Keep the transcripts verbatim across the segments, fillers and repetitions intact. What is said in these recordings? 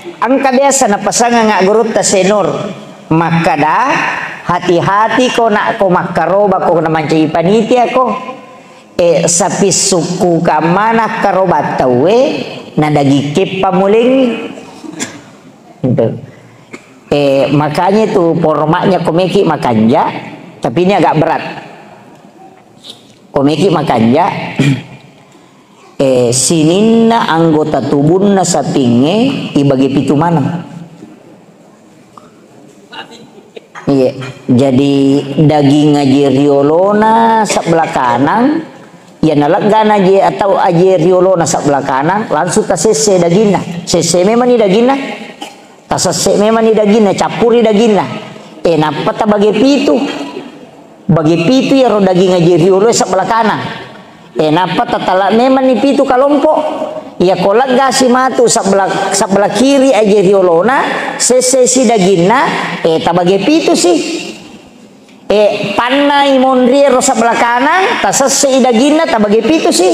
Engka biasa napasanganga gurutta Senur, makkada, "Hati-hati ko nak ko makkaroba ko namancaji panitia ko, e, sapi sukku kamana karoba tauwe, na daging keppa mulengi." Gitu. E, makanya itu formatnya komeki makanja, tapi ini agak berat. Komeki makanja, eh, sininna anggota tubunna sapingnge ibagi pitu maneng. Iya, jadi daging aje riolona sebelah kanan, ya naleggana aje atau aje riolona sebelah kanan, langsung tasesse daginna. Sesse memang ni daginna. Tasesse memang ni daginna, cappuri daginna. Eh, nappa tabage pitu. Bage pitu iyaro daging aje riolo sebelah kanan. Eh, nappa tatala memang ni pitu kalompo. Iya ko leggasi matu sebelah, sebelah kiri aje riolona, sesse si daginna, eh, tabage pitu si. Eh, pannai monri ero sebelah kanan, tasesse i daginna, tabage pitu si.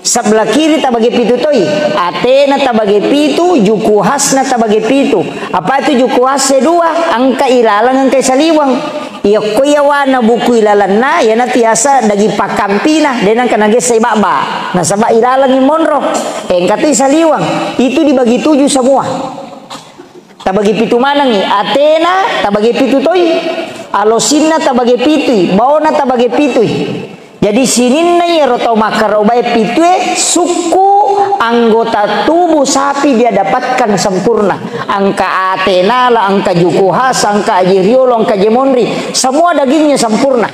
Sebelah kiri tabage pitu toi. Atena tabage pitu, juku hasna tabage pitu. Apa itu juku hasse dua? Engka ilaleng, engka saliweng. Iya ko iya wana buku ilalenna, iyana tiasa daging pakkampina, de nangka nagessa i babba. Nasaba ilalengi monro. Eh, engka tu saliweng. Itu dibagi tujuh semua. Tabagi pitu manengi, atena tabagi pitu toi, alosinna tabagi pitui, baona tabagi pitui. Jadi sininna iyaro tau makkarobae pitue, sukku anggota tubuh sapi dia dapatkan sempurna. Engka atena la, engka juku has, engka aje riolo, engka aje monri. Semua dagingnya sempurna.